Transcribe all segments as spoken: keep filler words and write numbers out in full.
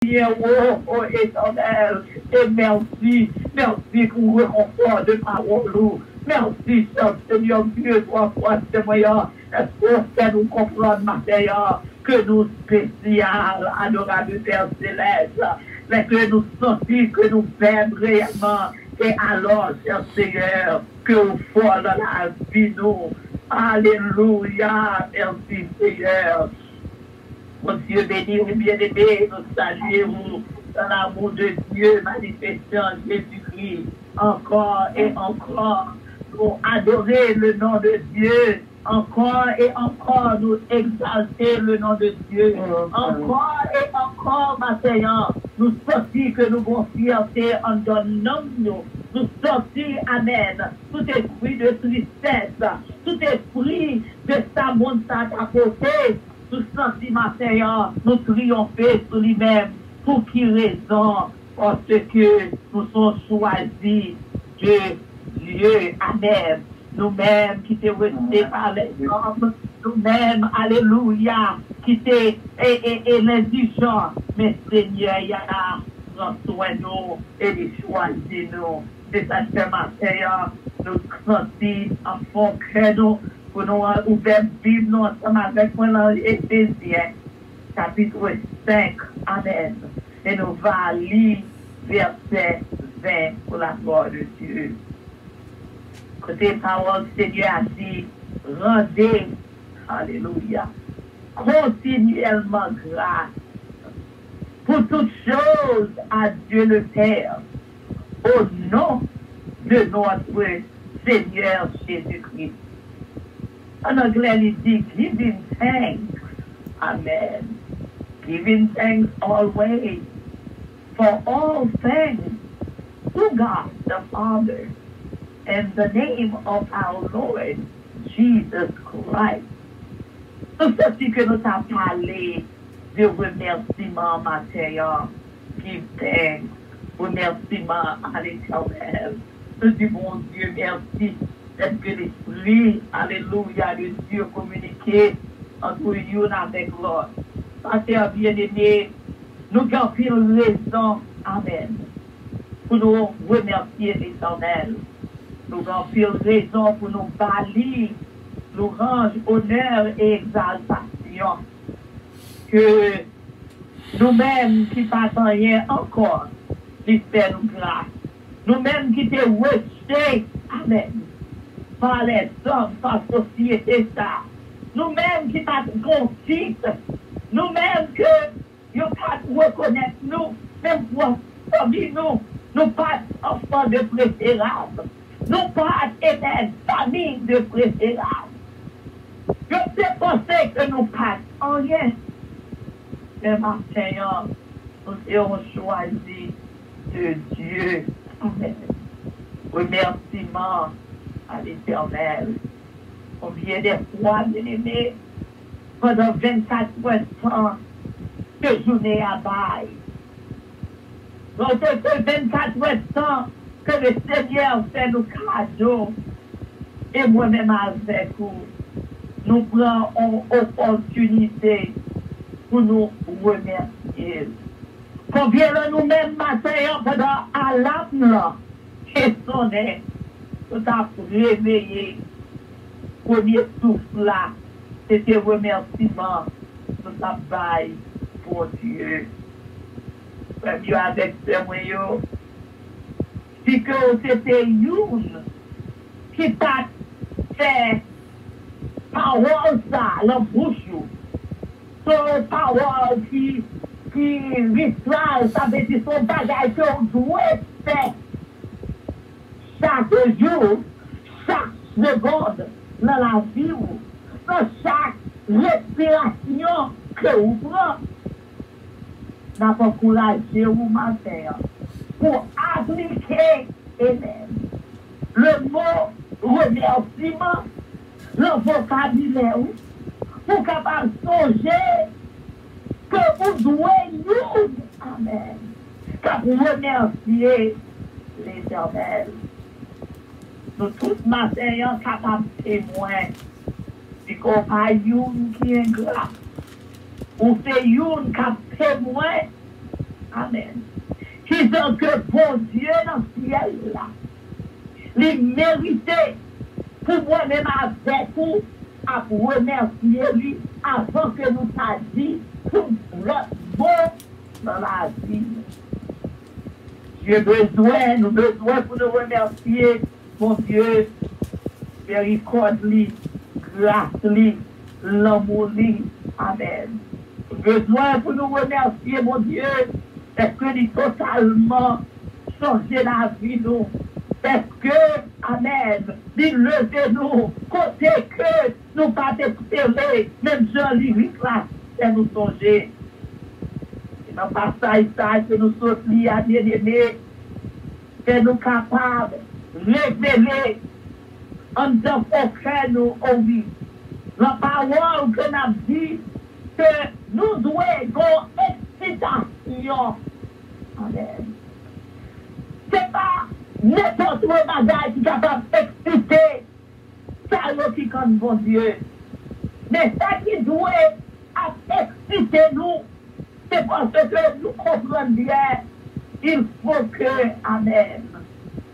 Mèsi, o, o Etènèl, e mèsi, mèsi pou rekonfò de pawòl ou. Mèsi, Senyè Dye, pou ankourajman an. Èske w fè nou konprann maten an ke nou espesyal, adorab Pè Selès, lè ke nou santi ke nou fèb reyèlman, e alò, chè Senyè, ke w fò nan lavi nou. Alelouya, mèsi Senyè. Bondye beni w, byeneme, nou salye w dans l'amour de Dieu manifesté en Jésus-Christ. Encore et encore, nous adorer le nom de Dieu. Encore et encore, nous exalter le nom de Dieu. Encore et encore, maten an, nou santi ke nou gon fyète anndan nanm nou. Nou sòti, amèn, tout espri de tristès, tout espri de sa monn sa ka pote. Nou santi maten an, nou triyonfe sou li menm. Pou ki rezon? Paske nou se yon chwazi de Dye. Amèn. Nou menm ki te rejte pa lèzòm, nou menm, alelouya, ki te e, e, e lendijan, men Senyè a pran swen nou e li chwazi nou. Se sa k fè maten an, nou santi an fon kè nou pou nou ouvè Bib nou ansanm avèk mwen nan Efezyen, chapit senk, amèn. E nou va li vèsè ven pou la glwa de Dye. Kote pawòl Senyè a di, rande, alelouya, kontinyèlman gras pour toutes choses à Dieu le Père, au nom de notre Seigneur Jésus-Christ. An anglè, li di, giving thanks. Amen. Giving thanks always for all things to God the Father in the name of our Lord Jesus Christ. Nou santi ke nou ta pale de remèsiman maten an. Give thanks. Remèsiman a Letènèl. Nou di Bondye mèsi dèske Lespri, alelouya, de Dye kominike ant youn avèk lòt. Frè byeneme, nou gen anpil rezon, amèn, pou nou remèsye Letènèl. Nou gen anpil rezon pou nou ba li lwanj, onè e egzaltasyon. Ke nou menm ki pa t anyen ankò, li fè nou gras. Nou menm ki te rejte, amèn, pa lèzòm, pa sosyete sa. Nou menm ki pa t gon tit. Nou menm ke yo pa t rekonèt nou, menm pwòp fanmi nou, nou pa t enfant de préférable. Nou pa t, amen, famille de préférable. Yo te panse ke nou pa t anyen. Men maten an, nou se yon chwazi de Dye. Amèn. Remèsiman a Letènèl. Konbyen de fwa, byeneme, pandan vennkat èdtan ke jounen an bay, donk, se vennkat èdtan ke Lesenyè fè nou kado, e mwen menm avèk ou, nou pran yon opòtinite pou nou remèsye l. Konbyen nan nou menm maten an, pandan alam lan te sonnen, nou t ap reveye, premye souf la, se te remèsiman nou t ap bay Bondye. Frè m yo avèk sè mwen yo, si ke w se te youn ki pa t fè pawòl sa a nan bouch ou, se yon pawòl ki, ki vitral, sa vle di se yon bagay ke w dwe fè chak jou, chak segonn nan lavi w, nan chak respirasyon ke w pran. N ap ankouraje w maten an pou aplike, amen, le mo remèsiman nan vokabilè ou, pou w kapab sonje ke ou dwe youn, amen, k ap remèsye Letènèl. Nou tout maten an kapab temwen, piko pa youn ki engra. Ou se youn k ap temwen Amèn. Kijan ke Bondye nan syèl la, li merite pou mwen menm avèk ou ap remèsye li avan ke nou ta di tout gròt mo nan lavi nou. Dye bezwen, nou bezwen pou nou remèsye Bondye, miserikòd li, gras li, lanmou li. Amèn. Nou bezwen pou nou remèsye Bondye, pèske li totalman chanje lavi nou. Pèske, amèn, li leve nou kote ke nou pa t espere, menm jan lirik la fè nou sonje. E nan pasaj sa ke nou sot li a, byeneme, fè nou kapab revele anndan fon kè nou, o wi. Nan pawòl ke n ap di, ke nou dwe gon eksitasyon. Amèn. Se pa nenpòt bagay ki kapab eksite sa yo ki konn Bondye. Men sa ki dwe ap eksite nou, se paske nou konprann byen, il faut que, amèn,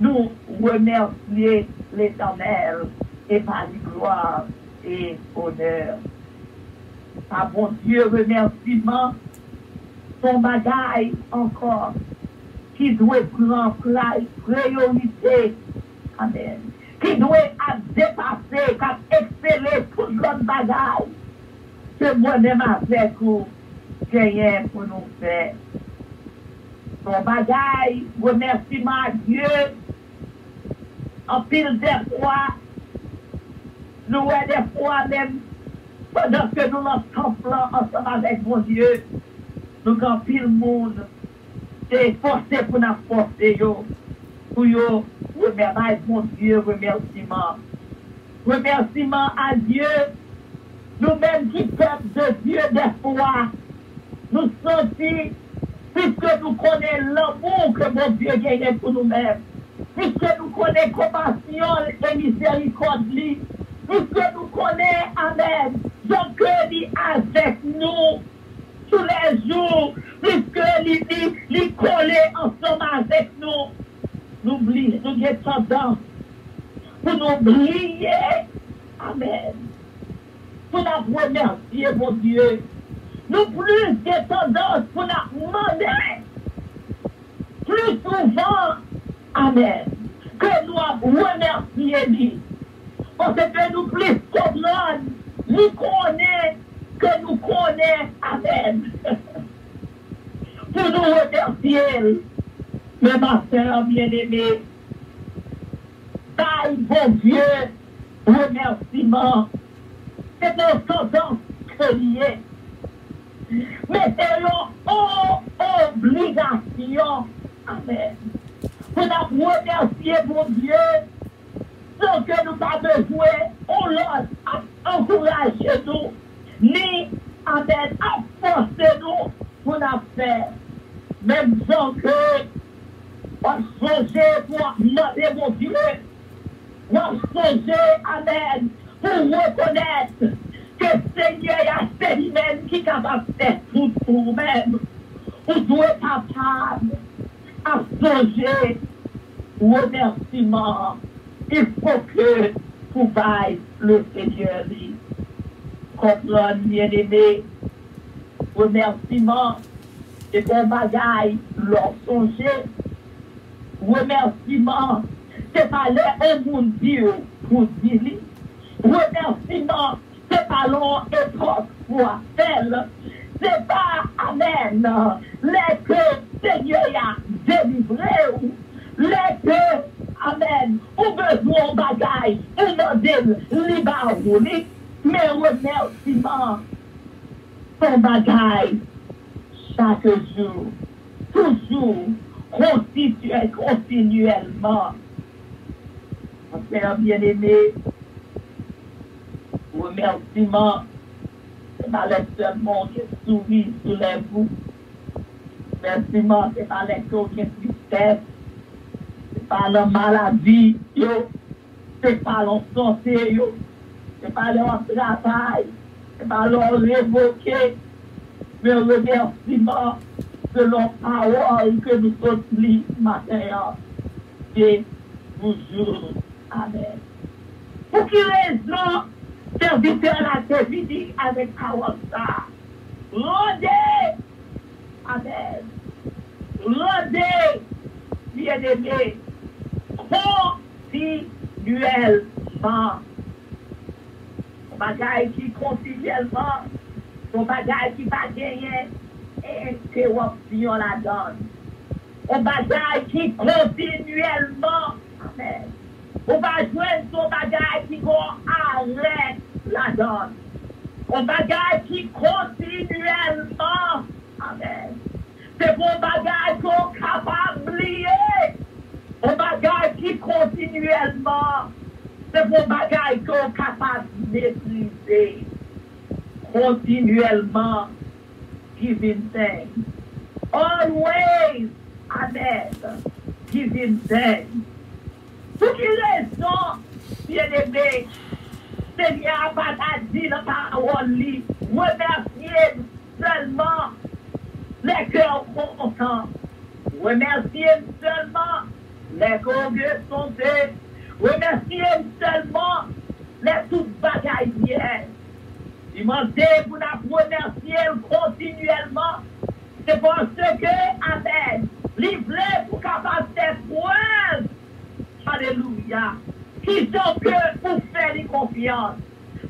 nou remèsye Letènèl e ba li glwa e onè. A Bondye, remèsiman se yon bagay ankò ki dwe pran pra-, priyorite. Amèn. Ki dwe ap depase, k ap eksele tout lòt bagay ke mwen menm avèk ou genyen pou nou fè. Se yon bagay, remèsiman a Dye, anpil dèfwa, nou wè dèfwa menm, pandan ke nou nan tanp lan ansanm avèk Bondye, nou gen anpil moun se fòse pou n ap fòse yo, pou yo remè-, bay Bondye remèsiman. Remèsiman a Dye, nou menm ki pèp de Dye, dèfwa, nou santi, piske nou konnen lanmou ke Bondye genyen pou nou menm, piske nou konnen konpasyon l e mizerikòd li, piske nou konnen, amèn, jan ke li avèk nou toulèjou, piske li, li, li kole ansanm avèk nou, nou bliye, nou gen tandans pou nou bliye, amèn, pou n ap remèsye Bondye. Nou plis gen tandans pou n ap mande pli souvan, amèn, ke nou ap remèsye li. Paske nou plis konprann, nou konnen ke nou konnen, amèn, pou nou remèsye l. Men ma sè byeneme, bay Bondye remèsiman. Se nan tandans ke li ye. Men se yon o-, obligasyon. Amèn. Pou n ap remèsye Bondye san ke nou pa bezwen yon lòt ap ankouraje nou, ni, amèn, ap fòse nou pou n ap fè. Menm jan ke w ap sonje pou w ap mande Bondye, w ap sonje, amèn, pou w rekonèt ke Senyè a se li menm ki kapab fè tout pou ou menm. Ou dwe kapab ap sonje remèsiman an. Il faut que pou bay le Senyè li. Konprann, byeneme, remèsiman se pa yon bagay lè w sonje. Remèsiman se pa lè yon moun di w pou di li. Remèsiman se pa lè yon epòk pou w ap fè l. Se pa, amèn, lè ke Senyè a delivre w, lè ke, amèn, ou bezwen yon bagay, ou mande l, li ba ou li. Men remèsiman se yon bagay chak jou, toujou, kontitye-, kontinyèlman. Mon frè byeneme, remèsiman se pa lè sèlman w gen souri sou lèv ou. Remèsiman se pa lè ke w gen tristès. Se pa nan maladi yo. Se pa nan sante yo. Se pa lè w ap travay. Se pa lè w revoke. Men remèsiman selon pawòl ke nou sot li maten an, se toujou. Amèn. Pou ki rezon sèvitè la te vini avèk pawòl sa a? Rande, amèn, rande, byeneme, kontinyèlman. Yon bagay ki kontinyèlman, yon bagay ki pa genyen entèwopsyon ladan l. Yon bagay ki kontinyèlman. Amèn. Ou pa jwenn se yon bagay ki gen arè ladan l. Yon bagay ki kontinyèlman. Amèn. Se pou yon bagay ke w kapab bliye. Yon bagay ki kontinyèlman. Se pou yon bagay ke w kapab metrize. Kontinyèlman. Giving thanks. Always. Amèn. Giving thanks. Pou ki rezon, byeneme, Senyè a pa ta di nan pawòl li, remèsye m sèlman lè kè w kontan. Remèsye m sèlman lè ke w gen sante. Remèsye m sèlman lè tout bagay byen. Li mande pou n ap remèsye l kontinyèlman. Se paske, amèn, li vle pou w kapab fè prèv. Alelouya. Kijan ke ou fè li konfyans?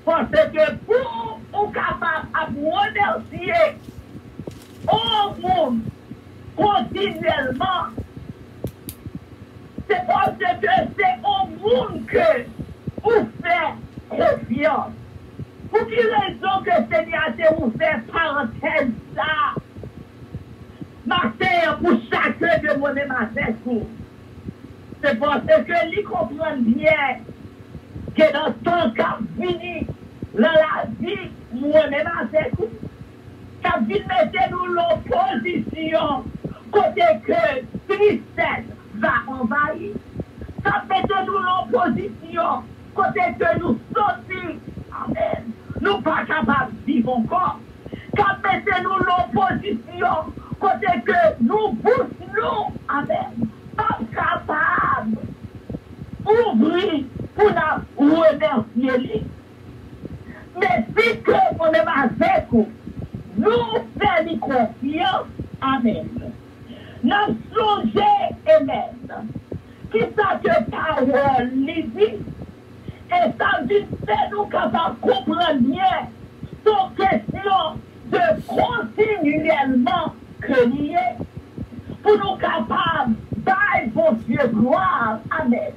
Paske pou ou kapab ap remèsye yon moun kontinyèlman, se paske se yon moun ke ou fè konfyans. Pou ki rezon ke Senyè a te ouvè parantèz sa a? Maten an pou chak de mwen menm avèk ou. Se paske li konprann byen gen nan tan k ap vini nan lavi mwen menm avèk ou, k ap vin mete nou nan yon pozisyon kote ke tristès va anvayi, k ap mete nou nan yon pozisyon kote ke nou santi, amèn, nou pa kapab viv ankò, k ap mete nou nan yon pozisyon kote ke nou bouch nou, amèn, p ap kapab ouvri pou n ap remèsye li. Men si ke mwen menm avèk ou, nou fè li konfyans, amèn, n ap sonje, amèn, kisa ke pawòl li di. E sa vin fè nou kapab konprann byen se yon kesyon de kontinyèlman ke li ye. Pou nou kapab bay Bondye glwa, amèn,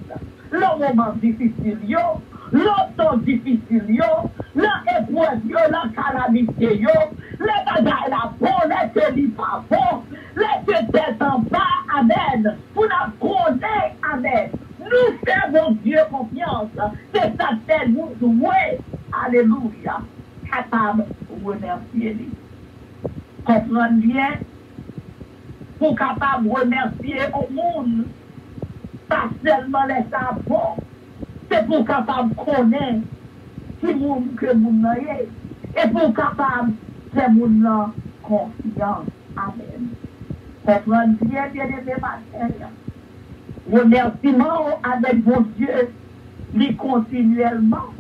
nan moman difisil yo, nan tan difisil yo, nan eprèv yo, nan kalamite yo, lè bagay la bon, lè ke li pa bon, lè ke tèt anba, amèn, pou n ap konnen, amèn, nou fè Bondye konfyans. Se sa k fè nou dwe, alelouya, kapab remèsye li. Konprann byen, pou w kapab remèsye yon moun, pa sèlman lè sa bon, se pou w kapab konnen ki moun ke moun nan ye, e pou w kapab fè moun nan konfyans. Amèn. Konprann byen, byeneme, maten an. Remèsiman w avèk Bondye, li kontinyèlman.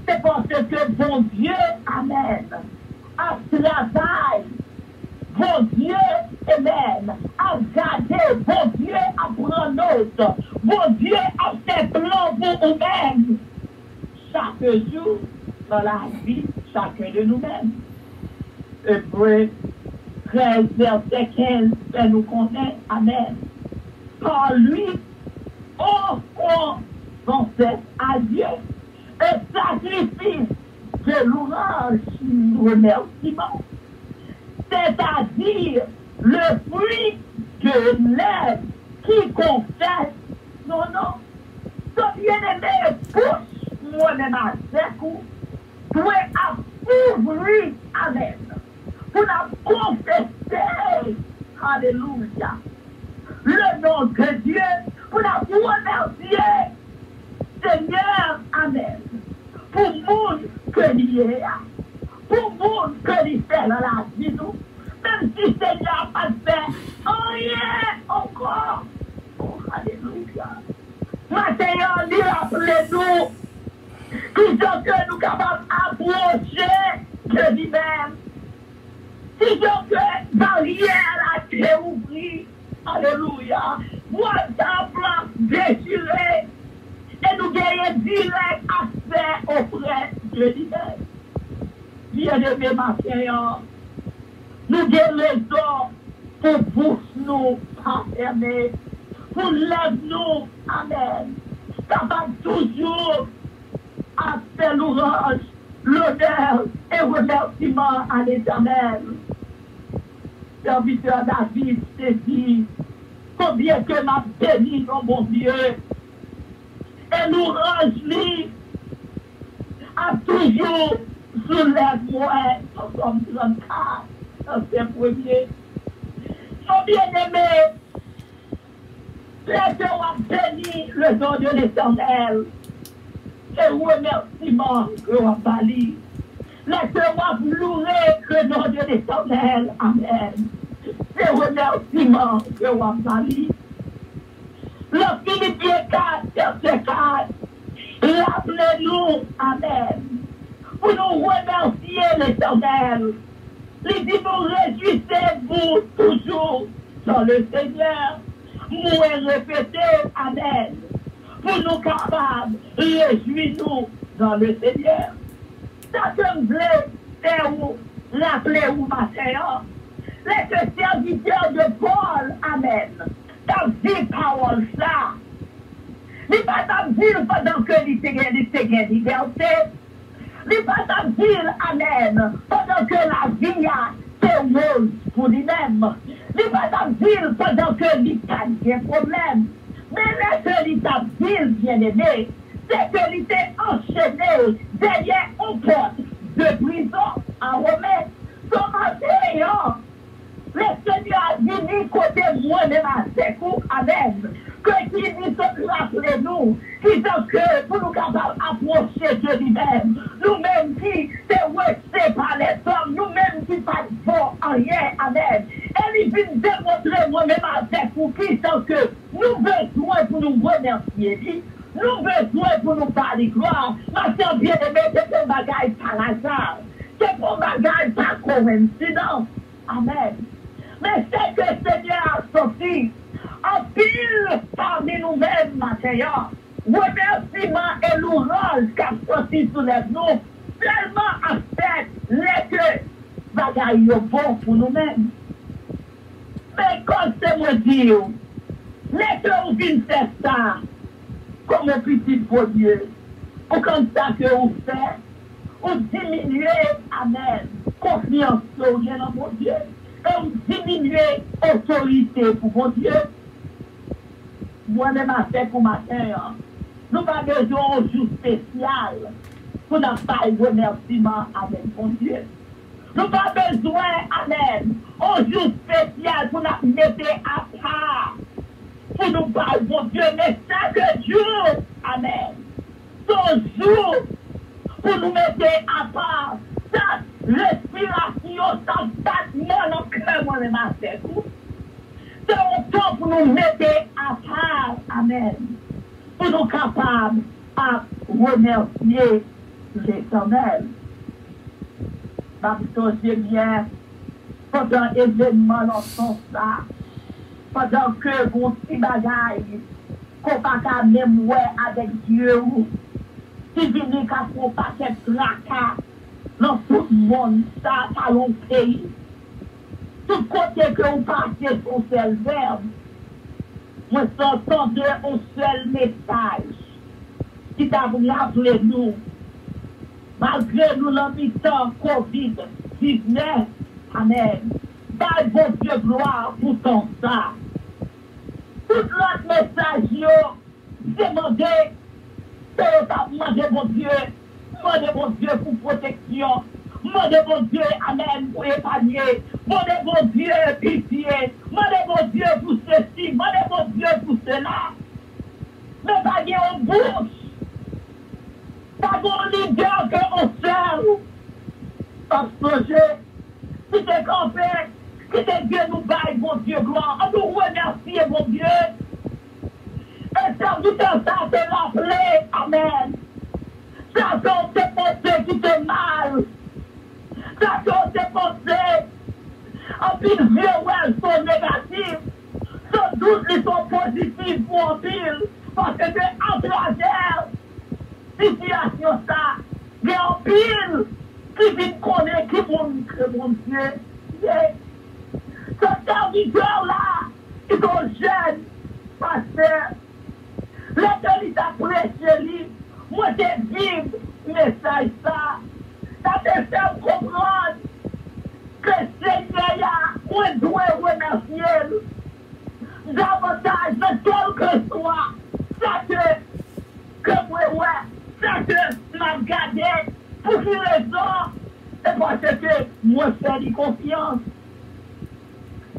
Se paske Bondye, amèn, ap travay. Bondye, amèn, ap gade. Bondye ap pran nòt. Bondye ap fè plan pou ou menm. Chak jou nan lavi chakun de nou menm. Ebre trèz, vèsè kenz fè nou konnen, amèn, par lui, offrons sans cesse à Dieu un sacrifice de louange et de remerciement, c'est-à-dire le fruit de lèvres qui confessent son nom. So, byeneme, bouch mwen menm avèk ou dwe ap ouvri, amèn, pou n ap konfese, alelouya, le nom de Dieu, pou n ap remèsye Senyè, amèn, pou moun ke li ye a, pou moun ke li fè nan lavi nou. Menm si Senyè a pa t fè anyen ankò. Oh, alelouya. Maten an, li raple nou kijan ke nou kapab apwoche de li menm. Kijan ke baryè la te ouvri. Alelouya. Vwal tanp lan dechire. E nou genyen dirèk aksè oprè de li menm. Byeneme, maten an, nou gen rezon pou bouch nou pa fèmen, pou lèv nou, amèn, kapab toujou ap fè louwanj, lonè e remèsiman a Letènèl. Sèvitè David te di, konbyen ke m ap beni non Bondye, e louwanj li ap toujou sou lèv mwen, Sòm trannkat, vèsè premye. Mon bien-aimé, lè ke w ap beni le nom de l'Éternel, se remèsiman ke w ap ba li. Lè ke w ap loure le nom de l'Éternel, amèn, se remèsiman ke w ap ba li. Nan Filipyen kat, vèsè kat, raple nou, amèn, pou nou remèsye Letènèl. Li di nou, rejwisez-vous toujours dans le Seigneur. Mwen repete, amèn, pou nou kapab rejwi nou dans le Seigneur. Sa ke m vle fè ou raple ou maten an, lè ke sèvitè de Pòl, amèn, t ap di pawòl sa, li pa t ap di l pandan ke li te gen, li te gen libète. Li pa t ap di l, amèn, pandan ke lavi a te woz pou li menm. Li pa t ap di l pandan ke li pa t gen pwoblèm. Men lè ke li t ap di l, byeneme, se ke li te anchene dèyè yon pòt de prizon a Women. So, maten an, Lesenyè a vini kote mwen menm avèk ou, amèn. Ke ki li sot raple nou, kijan ke pou nou kapab apwoche de li menm. Nou menm ki te rejte pa lèzòm, nou menm ki pa t vo anyen, amèn. E li vin demontre mwen menm avèk ou kijan ke nou bezwen pou nou remèsye li. Nou bezwen pou nou ba li glwa. Maten an, byeneme, se te yon bagay pa laza. Se pa yon bagay pa kowensidans. Amèn. Men se ke Senyè a santi anpil pami nou menm maten an. Remèsiman e louwanj k ap santi sou lèv nou sèlman ap fèt lè ke bagay yo bon pou nou menm. Men kòm se mwen di w, lè ke ou vin fè sa, kòm yon pitit Bondye, ou konn sa ke ou fè, ou diminye, amèn, konfyans ke ou gen nan Bondye, e ou diminye otorite pou Bondye. Mwen menm avèk ou maten an, nou pa bezwen yon jou espesyal pou n ap bay remèsiman avèk Bondye. Nou pa bezwen, amèn, yon jou espesyal pou n ap mete apa pou nou bay Bondye, men chak jou, amèn, se yon jou pou nou mete apa. Chak respirasyon, chak batman nan kè mwen menm avèk ou, se yon tan pou nou mete apa, amèn, pou nou kapab ap remèsye Letènèl. M ap sonje byen pandan evènman lanfans sa, pandan ke gon ti bagay ke w pa ka menm wè avèk zye w, ki vini k ap fè yon pakèt traka nan tout mond sa, pa yon peyi. Tout kote ke ou pase, se yon sèl vèb. Mwen sot tande yon sèl mesaj ki t ap raple nou, malgre nou nan mitan kovid diznèf, amèn, bay Bondye glwa pou tan sa. Tout lòt mesaj yo, se mande, se yo t ap mande Bondye, mande Bondye pou pwoteksyon, mande Bondye, amèn, pou epanye, mande Bondye pitye, mande Bondye pou sesi, mande Bondye pou sela. Men pa gen yon bouch, pa gen yon lidè ke yon sèl, m ap sonje, ki te kanpe, Kite dye nou bay Bondye glwa. Ann nou remèsye Bondye. E sèvitè sa te raple, amèn, sa ke w te panse ki te mal, sa ke w te panse, anpil vye wè l se negatif, se dout li se pozitif pou anpil, paske atravè sitiyasyon sa, gen anpil ki vin konnen ki moun ke Bondye ye. Se sèvitè w la, ki se yon jèn pastè, lè ke li t ap preche li, mwen te viv mesaj sa. Sa te fè m konprann ke Senyè a, mwen dwe remèsye l davantaj nan kèlkeswa sa ke, ke mwen wè, sa ke m ap gade. Pou ki rezon? Se paske mwen fè li konfyans.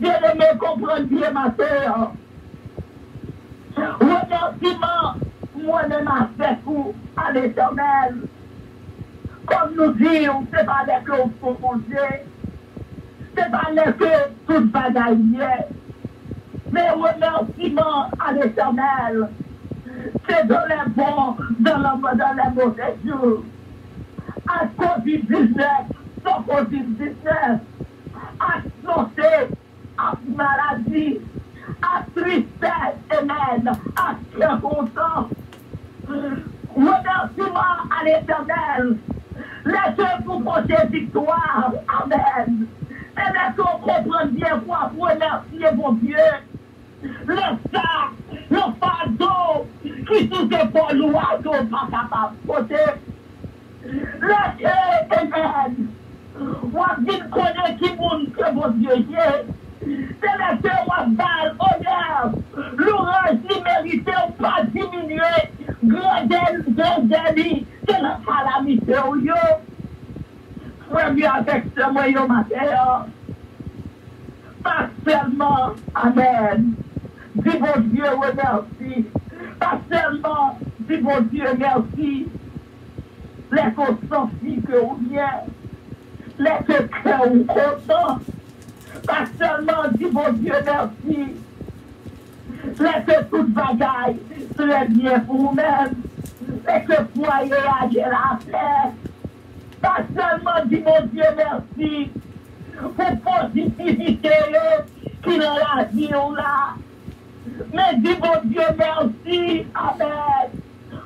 Byeneme, konprann byen maten an. Remèsiman, mwen menm avèk ou, a Letènèl. Kòm nou di w, se pa lè ke w fon Bondye, se pa lè ke tout bagay byen. Men remèsiman a Letènèl, se dans les bons, dans les, dans les mauvais jours. Ak kovid diznèf, san kovid diznèf, ak sante, ak maladi, ak tristès, amèn, ak kè kontan. Remèsiman a Letènèl, lè ke nou pote viktwa, amèn. E lè ke w konprann byen, w ap remèsye Bondye. Lè sa, yon fado ki sou zepòl ou a ke w pa kapab pote. Lè ke, amèn, w ap vin konnen ki moun ke Bondye ye, se lè ke w ap ba l onè, louwanj li merite, w pa diminye grandè, grandè li, se nan kalamite w yo. Frè m yo avèk sè mwen yo maten an, pa sèlman, amèn, di Bondye remèsi, pa sèlman di Bondye mèsi lè ke w santi ke w byen, lè ke kè w kontan, pa sèlman di Bondye mèsi lè ke tout bagay trè byen pou ou menm, lè ke fwaye a gen lapè. Pa sèlman di Bondye mèsi pou pozitivite yo ki nan lavi w la, men di Bondye mèsi, amèn,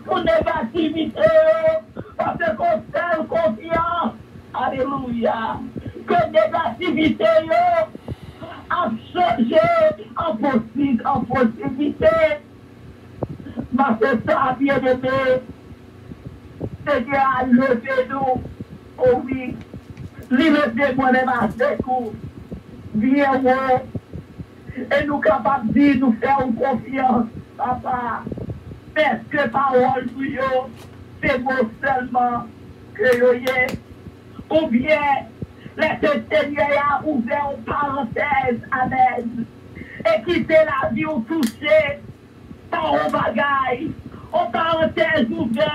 pou negativite yo, paske w fè l konfyans, alelouya, ke negativite yo ap chanje an posi-, an pozitivite. Maten sa, byeneme, Senyè a leve nou. O wi, li leve mwen menm avèk ou byen wo. E nou kapab di nou fè ou konfyans, Papa. Pèske pawòl nou yo, se mo sèlman ke yo ye. Oubyen, lè ke Senyè a ouvè yon parantèz, amèn, e kite lavi w touche pa yon bagay, yon parantèz ouvè,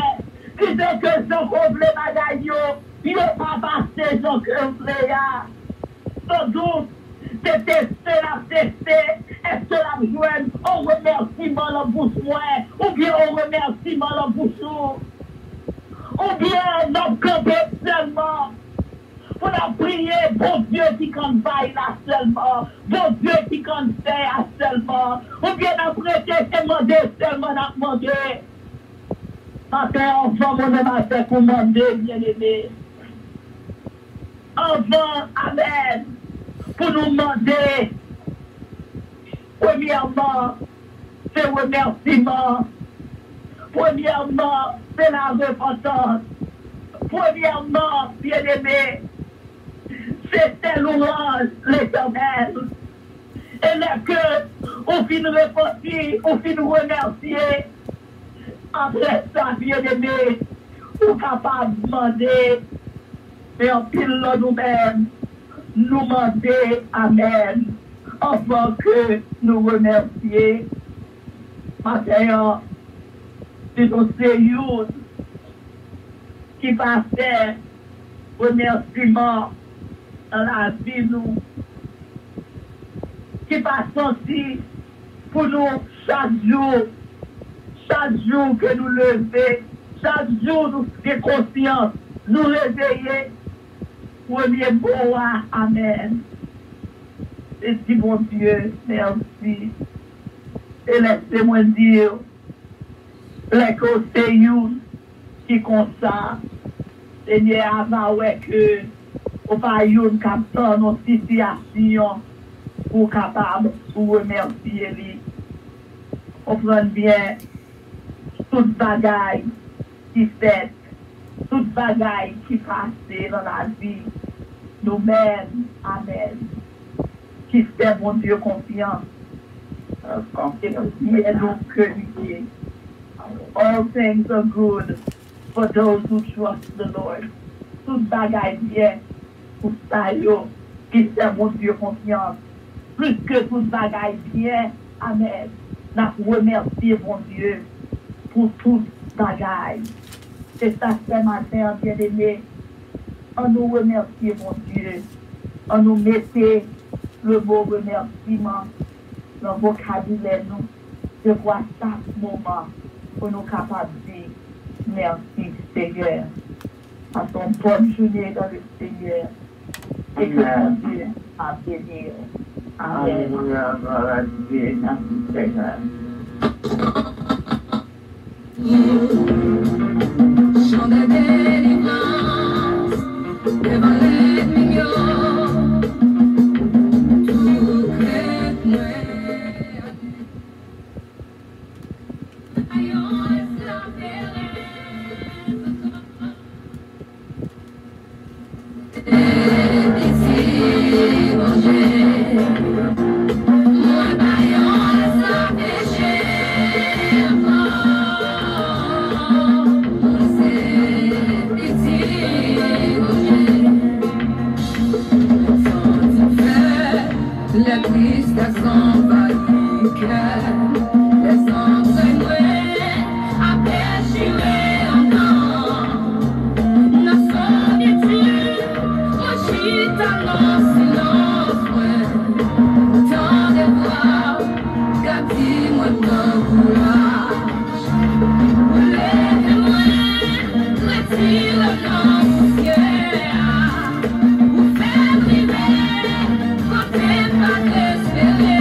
ki fè ke jan ke w vle bagay yo, yo pa pase jan ke w vle a. Sandout, se teste l ap teste, èske l ap jwenn yon remèsiman nan bouch mwen, oubyen yon remèsiman nan bouch ou? Oubyen n ap kanpe sèlman pou n ap priye Bondye ki konn bay la sèlman, Bondye ki konn fè a sèlman, oubyen n ap rete se mande sèlman n ap mande? Maten an, anvan mwen menm avèk ou mande, byeneme, anvan, amèn, pou nou mande, premyèman, se remèsiman. Premyèman, se larepantans. Premyèman, byeneme, se fè louwanj Letènèl. E lè ke ou fin repanti, ou fin remèsye, apre sa, byeneme, ou kapab mande. Men anpil nan nou menm, nou mande amèn anvan ke nou remèsye. Maten an, si nou se youn ki pa fè remèsiman nan lavi nou, ki pa santi pou nou chak jou, chak jou ke nou leve, chak jou nou gen konsyans, nou reveye, premye mo a, amèn. E di Bondye mèsi. E lèse mwen di w, lè ke w se youn ki konsa, Senyè a va wè ke ou pa youn k ap tann yon sitiyasyon pou w kapab remèsye li. Konprann byen, tout bagay ki fèt, tout bagay ki pase nan lavi nou menm, amèn, ki fè Bondye konfyans, e nou fye nou ke li ye. All things are good for those who trust the Lord. Tout bagay byen pou sa yo ki fè Bondye konfyans. Plis ke tout bagay byen, amèn. N ap remèsye Bondye pou tout bagay. Se sa k fè maten an, byeneme, ann nou remèsye Bondye. Ann nou mete le mo remèsiman nan vokabilè nou, dekwa chak moman pou nou kapab di mèsi, Senyè. Pase yon bòn jounen dans le Seigneur. E ke Bondye a beni w. Amèn. Alelouya, glwa a Dye, mèsi Senyè. Chan de delivrans devan lènmi yo, tout krent mwen. Lè tristès anvayi kè, lè zangrèy mwen ap dechire anndan. Nan solitid, mwen chita nan silans mwen. Tande vwa w, gade mwen pran kouraj. Ou leve mwen, retire m nan pousyè a. Ou fè m rive kote m pa t espere.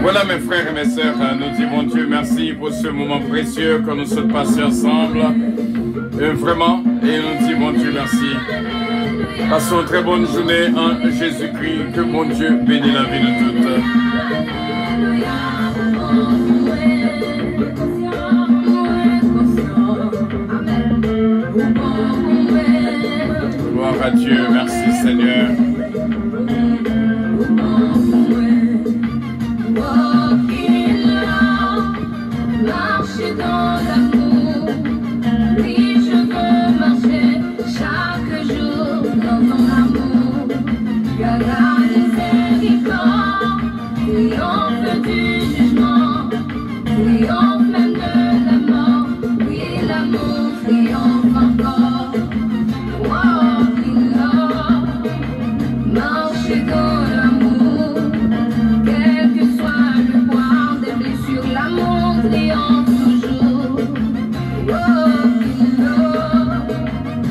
Voilà, mes frères et mes sœurs, euh, nou di Bondye mèsi pou se moman presye ke nou sot pase ansanm. Euh, vrèman, e nou di Bondye mèsi. Pase yon trè bòn jounen an Jezikri. Ke Bondye beni lavi nou tout. Gloire à Dieu, merci Seigneur. Walk in love, marcher dans l'amour. Oui, je veux marcher chaque jour dans ton amour. Car la miséricorde triomphe du jugement, triomphe même de la mort. Oui, l'amour triomphe encore. Walk in love, marcher dans l'amour. Quel que soit le poids des blessures, l'amour triomphe toujours. Walk in love,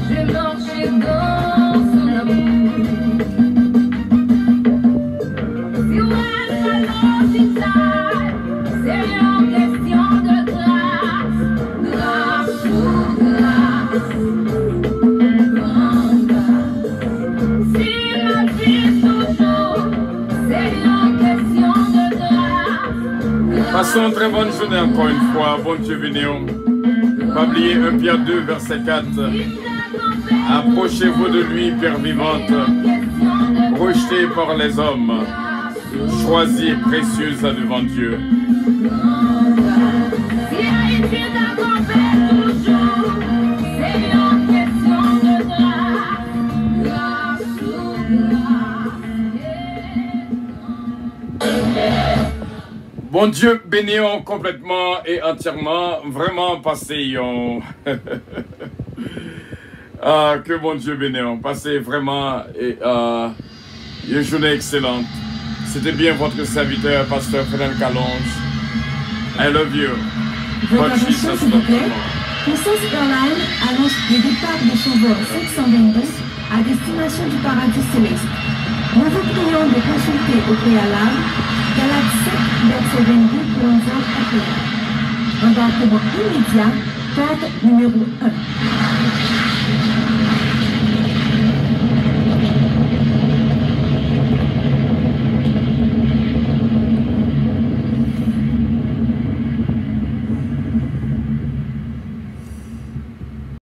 je marche dans son amour. Si w wè sa lòt di sa, se yon kesyon de gras, gras sou gras, gran gras. Si m ap viv toujou, se yon kesyon de gras, gras. Pase yon trè bòn jounen ankò yon fwa. Bondye beni w. Pa bliye un Pierre deux, verset quatre. Approchez-vous de lui, pierre vivante, rejetée par les hommes, choisie et précieuse devant Dieu. Si Ayiti ta kanpe toujou, se yon kesyon de gras, gras sou gras. Bondye beni w konplètman e antyèman. Vrèman pase yon Ah, ke Bondye beni w. Pase vrèman e, ah, yon jounen ekselan. C'était bien votre serviteur, pasteur Fernel Calonge. I love you. Votre attention, s'il vous plaît. Puissance Airlines annonce le départ de son vol cinq cent vingt-deux à destination du paradis céleste. Nous vous prions de consulter au préalable Galates sept, verset vingt-deux pour un vol approprié. Embarquement immédiat, porte numéro un.